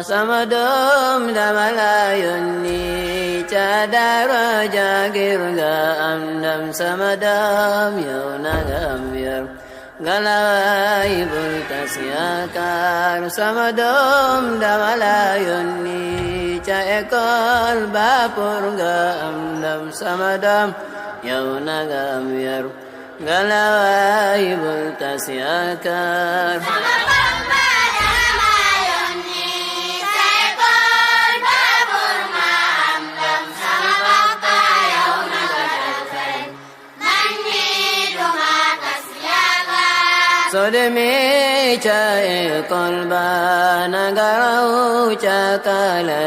sama doom dama la yónni ca daara ja ngir nga am ndam sama doom yow na nga am yar ngalawaay bul tas yaakaar sama doom dama la yónni ca école ba pour nga am ndam sama doom yow na nga am yar ngalawaay bul tas yaakaar soo demee ca école ba na nga raw ca classe